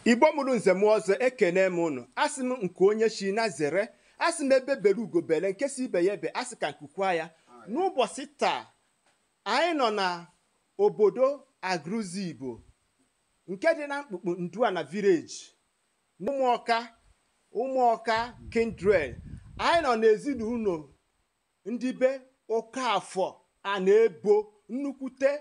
Igbo mụrụ nze m ọzọ, ekene m ụnụ. Asị m nke onye chi na zere, asị m ebe bere ugo bere, nke si ibe ya ebe, asị ka nkukwa ya. N'ụbọchị taa anyị nọ na obodo Agụlụzigbo nke dị na mkpukpu Nduana village n'Ụmụọka, Ụmụọka Kindred. Anyị nọ n'ezinụlọ ndị be Okafọ a na-ebo nnukwute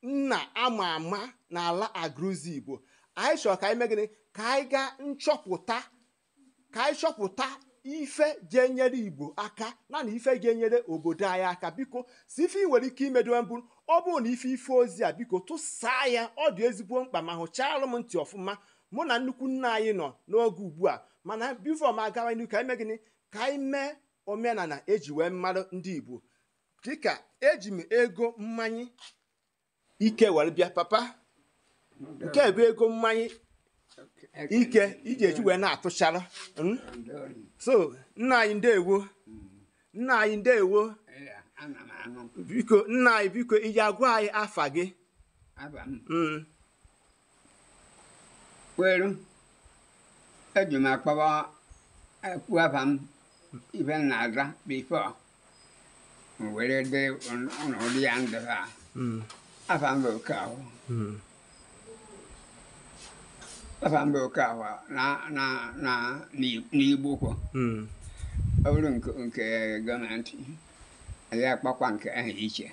nna ama ama n'ala Agụlụzigbo. Anyị chọrọ ka anyị mee gịnị? Ka anyị gaa nchọpụta, ka anyị chọpụta ife ga-enyere Igbo aka na ife ga-enyere obodo anyị aka. Biko si ife ị nwere ike imedowe mbụ, ọ bụrụ na ife ife ozi a, biko tụsaa ya, ọ dị ezigbo mkpa. Ma hụchalụ m ntị ọfụma. Mụ na nnukwu nna anyị nọ n'oge ugbu a, mana bifo m agawa n'ihu, ka anyị mee gịnị? Ka anyị mee omenala eji wee mmadụ ndị Igbo. Dịka eji m ego mmanya ike were bịa, papa, nke bụ ego mmanya ike iji eji wee na-atụchara. So nna anyị ndewo, nna anyị ndewo. Biko nna anyị, biko iji agwa anyị afa gị? Kwelu eji m akpọwa ekwu afa m, ife m na-aza bifo m were dị ụlọ ya ndụ ha. Afa m bụ Okafọ. Afa m bụ Okafọ na na na n'Igbo kwọ. Ọ bụrụ nke gọọmenti, anyị akpakwa nke ahụ iche,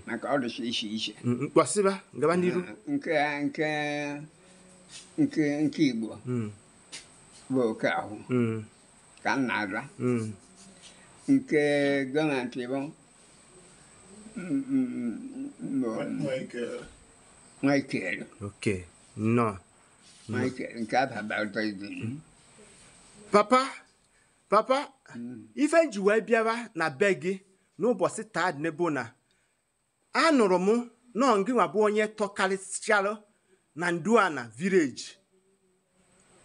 maka ọ dịcha iche iche. Mkpọsịba gaba n'iru. Nke nke nke nke Igbo bụ Okafọ ka m na-aza. Nke gọọmenti bụ Michael. Okay, nnọọ. Michael nke ababalta. Papa, papa, ife nji wee bịawa na be gị n'ụbọchị taa dị bụ na anụrụ m nọọ ngị nwa bụ onye tọkarịsịchalụ na Nduana village,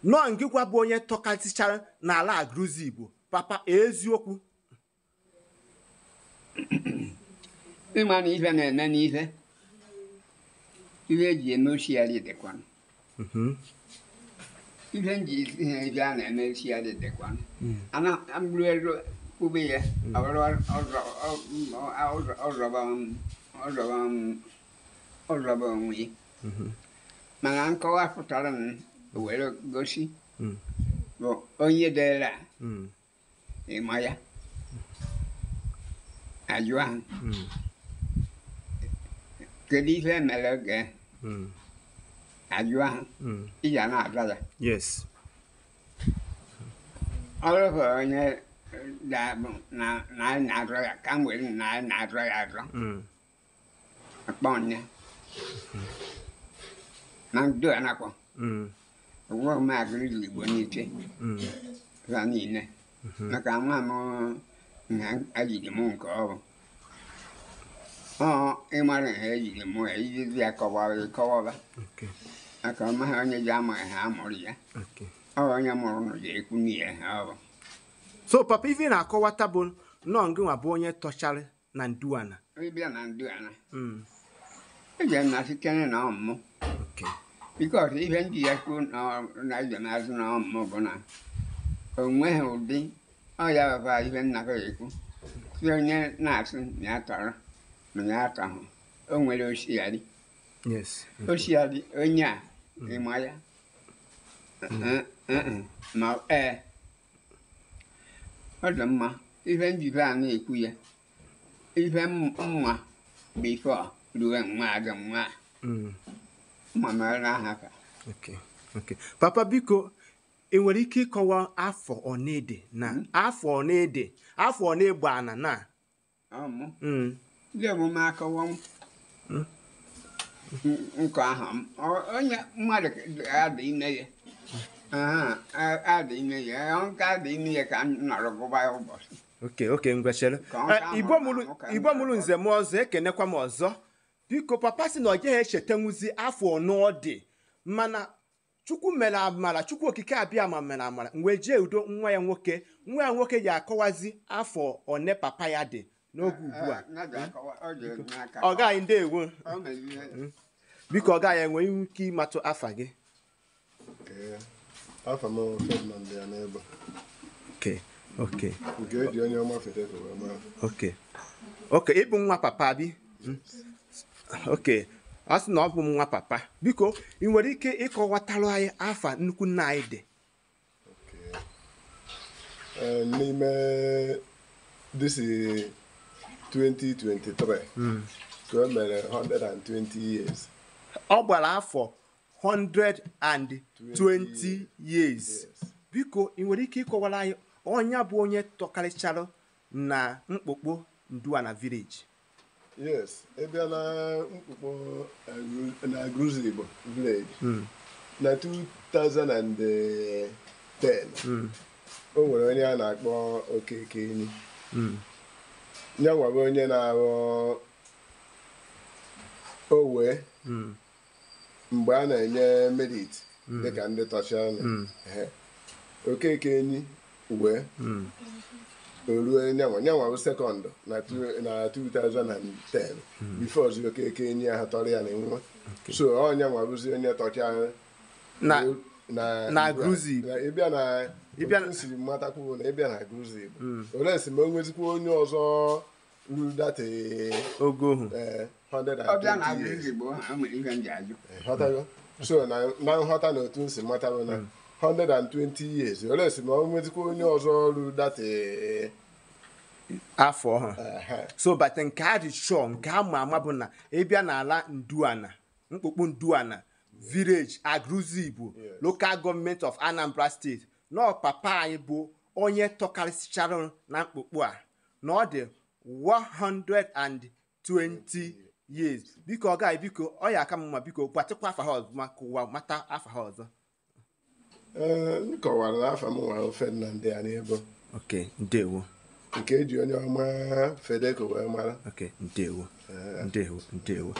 nọọ ngị kwa bụ onye tọkarịsịchalụ n'ala Agụlụzigbo. Papa, eziokwu? Ịma na ife na-eme n'ife ife eji eme osighari dịkwanụ. Ife nji ihe ife a na-eme osighari dịkwanụ. Ana mgburu elu ube ya, ọ bụrụ ọzọba onwe ya. Mana nkọwa pụtara m were gosi bụ onye dere a, ịma ya ajụ ahụ, kedu ife mere oge ajụ ahụ ị ga na-aza ya? Yes. Ọrụ bụ onye ga-abụ na anyị na-azọ ya, ka m were na anyị na-azọ ya azọ, akpọ ya na ndụ a nakwa ụgwọ m Agụlụzigbo n'ike ha niile, maka nwa m na ejiri m nke ọ bụ ọ ịmara ha ejiri m ya iji ya kọwara, maka ọ maghị onye ji amaghị ha amụrụ ya. Ọ onye mụrụ nụ ji ekwu n'ihe ha ọ bụ. So papa, ife na-akọwata bụ nnọọ ngị nwa bụ onye tọchara na Nduana. Ịbịa na Nduana, eji m na-asị kene na ọmụmụ, bikos ife ndị ya kwu na eji m azụ na ọmụmụ bụ na o nweghị ụdị ọ ya baba ife nna ekwu si onye na-asị na ya tọrọ ma ya atọhụ, o nwere osighari. Osighari onye a ịma ya ma ee ọ dị mma. Ife njibe a na-ekwu ya ife mma bifo ruo nwa adị nwa mma mere aha ka. Papa, biko ị nwere ike ịkọwa afọ ọnede na afọ ọnede, afọ ọnegbo ana na? Ndị omume akọwa nkọ ahụ onye mmadụ adị ime ya, adị ime ya, nke adị ime ya ka m nọrọ gụba ya ụbọchị. Oke oke, ngwechere. Igbo mụrụ nze m ọzọ, ekenekwa m ọzọ. Biko papa sị na ọ gaghị echetanwuzi afọ ọnụ ọ dị, mana Chukwu mere amara, Chukwu okike abịa ma mere amara mgbe jee udo nwa ya nwoke, nwa ya nwoke ji akọwazi afọ one papa ya dị n'oge ugbu a. Ọ gaghị ndewo. Biko ọ gaghị enwe ike ịmatụ afa gị? Okay. Afa m Ferdinand ya n'ebe Okay, okay, nke eji onye ọma Fedeko wee mara. okay. Okay, ịbụ nwa papa bi? Okay, ọ sị na ọ bụ nwa papa. Biko, ị nwere ike ịkọwatalụ anyị afa nnukwu nna anyị dị? Okay. N'ime this is 2023 ka o mere 120 years. Ọ gbara afọ 120 years. Yes. Biko, ị nwere ike ịkọwara anyị onye bụ onye tọkarịchara na mkpokpo Nduana village? Yes, ị bịa na mkpụkpọ na Agụzigbo village na 2010, o nwere onye a na-akpọ Okeke Enyi. Ya nwa bụ onye na-arụ owe mgbe a na-enye merit dịka ndị tọchara. Okeke Enyi wee o ruo nyanwa nyanwa bụ second na 2010 before ozi Okeke Enyi ahụ tọrọ ya na nwa, so ọ nyanwa bụzi onye tọchara na na na Agụzigbo. Na ịbịa na Ịbịa otu siri matakwu na ịbịa na Agụzigbo, olee si ma o nwezikwa onye ọzọ ruru data ogo ohu? Ọbịa na 120 years. Agụzigbo, o nwere ihe m ji ajụ. Nghọtago? So na nghọta na otu m si mata bụ na 120 years, olee si ma o nwezikwa onye ọzọ ruru data afọ ọhụrụ. So but nke a dị sure, nke a ma ama bụ na ịbịa n'ala Nduana, mkpokpo Nduana village, Agụzigbo, Yes. Local Government of Anambra State, nọ papa anyị bụ onye tọkarịsịchara na mkpokpo a na ọ dị 120 years. Biko, ọ gaghị, biko, ọ ya aka m mma, biko gbatịkwa afa ha ọzọ maka ụwa mata afa ha ọzọ. Ee, m kọwara na afa m nwa Ferdinand ya n'ebo Ok, ndewo. nke eji onye ọma Fedeko wee mara. Ok, ndewo, ndewo, ndewo.